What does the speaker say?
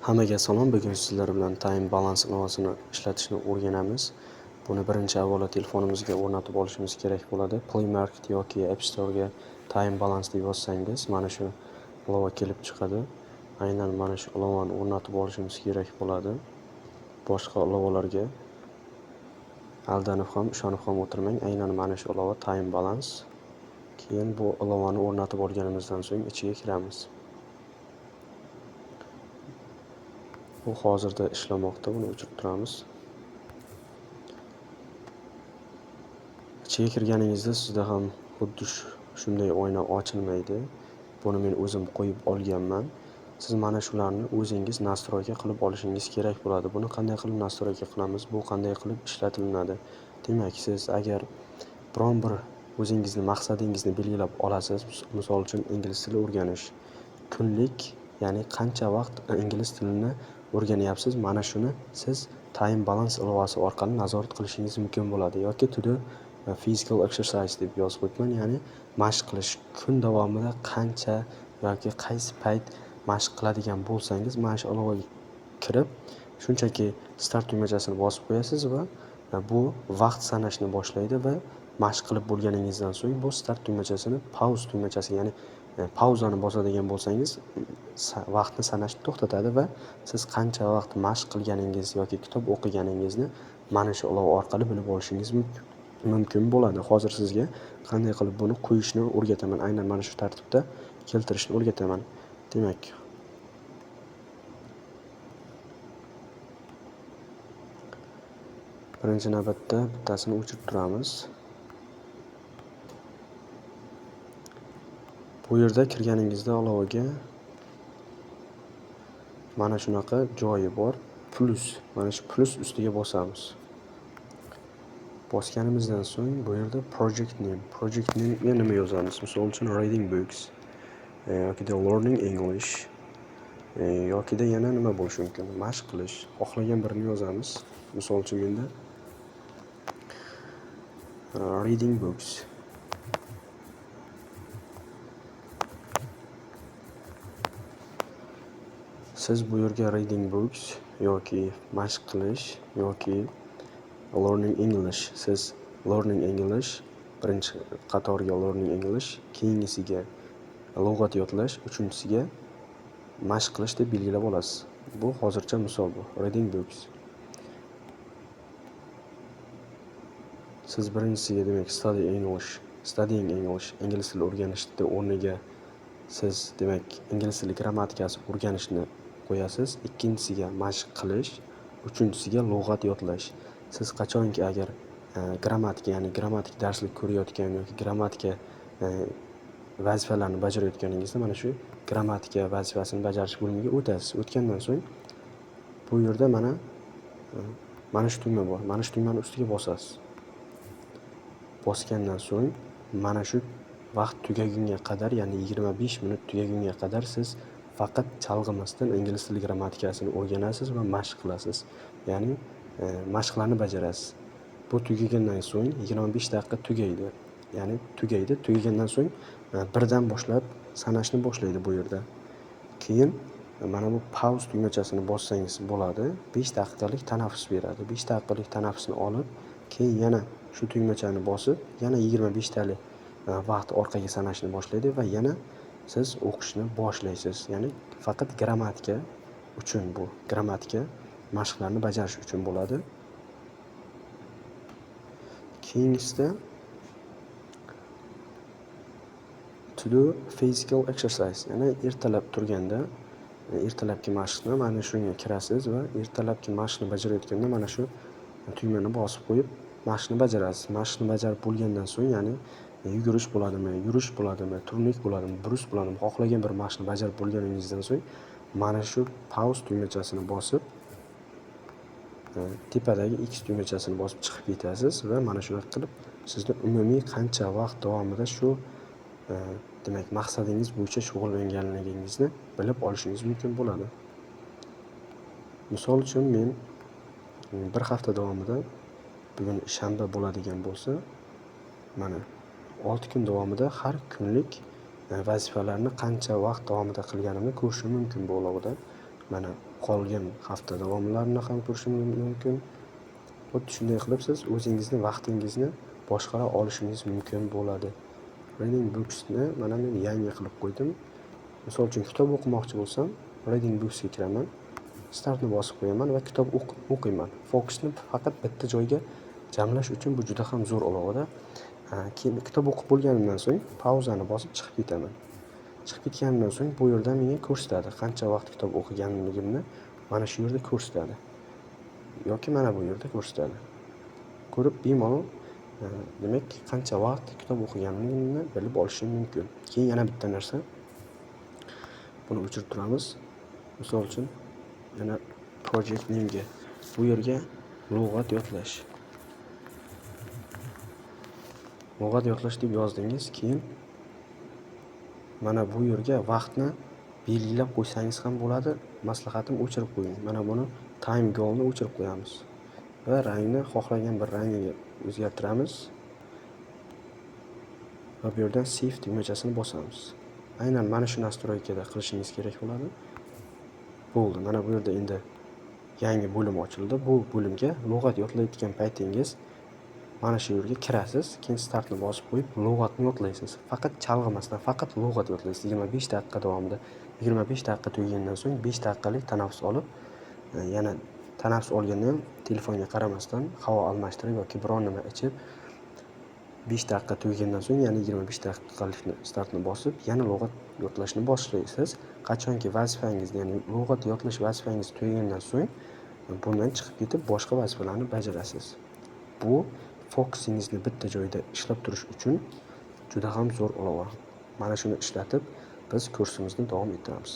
Hammaga salom. Bugun sizlar bilan Time Balance ilovasini ishlatishni o'rganamiz. Buni birinchi avvalo telefonimizga o'rnatib olishimiz kerak bo'ladi. Play Market yoki App Store'ga Time Balance deb yozsangiz, mana shu ilova kelib chiqadi. Aynan mana shu ilovani o'rnatib olishimiz kerak bo'ladi. Boshqa ilovalarga aldanib ham, ishonib ham o'tirmang. Aynan mana shu ilova Time Balance. Keyin bu ilovani o'rnatib olganimizdan so'ng ichiga kiramiz. Bu hozirda ishlamoqda, buni o'chirib turamiz. Ichiga kirganingizda sizda ham xuddi shunday oyna ochilmaydi. Buni men o'zim qo'yib olganman. Siz mana shularni o'zingiz nastroyka qilib olishingiz kerak bo'ladi. Buni qanday qilib nastroyka qilamiz? Bu qanday qilib ishlatilinadi? Demak, siz agar biron bir o'zingizni maqsadingizni belgilab olasiz, misol uchun ingliz tili o'rganish, kunlik, ya'ni qancha vaqt ingliz tilini o'rganyapsiz, mana shuni siz Time Balance ilovasi orqali nazorat qilishingiz mumkin bo'ladi. Yoki to do physical exercise deb yozib qo'yibman, ya'ni mashq qilish, kun davomida qancha yoki qaysi payt mashq qiladigan bo'lsangiz, mana shu ilovaga kirib, shunchaki start tugmachasini bosib qo'yasiz va bu vaqt sanashni boshlaydi va mashq qilib bo'lganingizdan so'ng bu start tugmachasini pause tugmachasi, ya'ni pauzani bosadigan bo'lsangiz, vaqtni sanashni to'xtatadi va siz qancha vaqt mashq qilganingiz yoki kitob o'qiganingizni mana shu ilova orqali bilib olishingiz mumkin bo'ladi. Hozir sizga qanday qilib buni qo'yishni o'rgataman. Aynan mana shu tartibda keltirishni o'rgataman. Demak, birinchi navbatda bittasini o'chirib turamiz. Bu yerda kirganingizda ilovaga mana shunaqa joyi bor, plus. Mana shu plus ustiga bosamiz. Bosganimizdan so'ng bu yerda project name, project name'ga nima yozamiz? Misol uchun reading books yokida learning English yokida yana nima bo'lishi mumkin? Mashq qilish. Xohlagan birini yozamiz. Misol uchun menda reading books. Siz bu yerga reading books yoki mashq qilish yoki learning English. Siz learning English birinchi qatorga learning English, keyingisiga lug'at yodlash, uchinchisiga mashq qilish deb belgilab olasiz. Bu hozircha misol bu. Reading books. Siz birinchisiga demak study English, studying English, ingliz tili o'rganishni o'rniga siz demak ingliz tili grammatikasi o'rganishni qo'yasiz, ikkinchisiga mashq qilish, uchinchisiga lug'at yodlash. Siz qachonki agar grammatika, ya'ni grammatik darslik ko'rayotgan yoki grammatika vazifalarini bajarayotganingizda mana shu grammatika vazifasini bajarish bo'limiga o'tasiz. O'tgandan so'ng bu yerda mana shu tugma bor. Mana shu tugmani ustiga bosasiz. Bosgandan so'ng mana shu vaqt tugagunga qadar, ya'ni 25 minut tugagunga qadar siz faqat chalg'imasdan ingliz tili grammatikasini o'rganasiz va mashq qilasiz. Ya'ni mashqlarni bajarasiz. Bu tugagandan so'ng 25 daqiqa tugaydi. Ya'ni tugaydi. Tugagandan so'ng birdan boshlab sanashni boshlaydi bu yerda. Keyin mana bu pause tugmachasini bossangiz bo'ladi. 5 daqiqalik tanaffus beradi. 5 daqiqalik tanaffusni olib, keyin yana shu tugmachani bosib, yana 25 talik vaqt orqaga sanashni boshlaydi va yana siz o'qishni boshlaysiz. Ya'ni faqat grammatika uchun bu, grammatika mashqlarni bajarish uchun bo'ladi. Keyingisida to do physical exercise, ya'ni ertalab turganda ertalabki mashqni mana shunga kirasiz va ertalabki mashqni bajarayotganda mana shu tugmani bosib qo'yib mashqni bajarasiz. Mashqni bajarib bo'lgandan so'ng, ya'ni yugurish bo'ladimi, yurish bo'ladimi, turnik bo'ladimi, brus bo'ladimi, xohlagan bir mashqni bajarib bo'lganingizdan so'ng mana shu pause tugmachasini bosib, tepadagi X tugmachasini bosib chiqib ketasiz va mana shunaqa qilib sizni umumiy qancha vaqt davomida shu demak maqsadingiz bo'yicha shug'ullanganligingizni bilib olishingiz mumkin bo'ladi. Misol uchun men bir hafta davomida, bugun shanba bo'ladigan bo'lsa, mana 6 kun davomida har kunlik vazifalarni qancha vaqt davomida qilganimni ko'rishim mumkin bu ilovada. Mana qolgan hafta davomlarini ham ko'rishim mumkin. Xuddi shunday qilib siz o'zingizni vaqtingizni boshqara olishingiz mumkin bo'ladi. Reading Books'ni mana men yangi qilib qo'ydim. Misol uchun, kitob o'qimoqchi bo'lsam, Reading Books'ga kiraman. Startni bosib qo'yaman va kitob o'qiyman. Fokusni faqat bitta joyga jamlash uchun bu juda ham zo'r ilovada. Keyin kitob o'qib bo'lganimdan so'ng pauzani bosib chiqib ketaman. Chiqib ketganimdan so'ng bu yerda menga ko'rsatadi, qancha vaqt kitob o'qiganligimni mana shu yerda ko'rsatadi. Yoki mana bu yerda ko'rsatadi. Ko'rib bemalol, demak, qancha vaqt kitob o'qiganimni bilib olishim mumkin. Keyin yana bitta narsa, buni o'chirib turamiz. Misol uchun, yana project name'ga, bu yerga lug'at yodlash. Lug'at yodlash deb yozdingiz, keyin mana bu yerga vaqtni belgilab qo'ysangiz ham bo'ladi. Maslahatim, o'chirib qo'ying. Mana buni, time goalni o'chirib qo'yamiz va rangni xohlagan bir rangiga o'zgartiramiz. Va bu yerdan save tugmachasini bosamiz. Aynan mana shu настройка da qilishingiz kerak bo'ladi. Bo'ldi. Mana bu yerda endi yangi bo'lim ochildi. Bu bo'limga lug'at yodlayotgan paytingiz mana shu yerga kirasiz, keyin startni bosib qo'yib lug'atni yodlaysiz. Faqat chalg'imasdan, faqat lug'at yodlaysiz 25 daqiqa davomida. 25 daqiqa tugagandan so'ng 5 daqiqalik tanaffus olib, yana tanaffus olganda ham telefonga qaramasdan, havo almashtirib yoki biron nima ichib, 5 daqiqa tugagandan so'ng yana 25 daqiqalikni startni bosib, yana lug'at yodlashni boshlaysiz. Qachonki vazifangiz, ya'ni lug'at yodlash vazifangiz tugagandan so'ng bundan chiqib ketib, boshqa vazifalarni bajarasiz. Bu fokusingizni bitta joyda ishlab turish uchun juda ham zo'r ilova. Mana shuni ishlatib, biz kursimizni davom ettiramiz.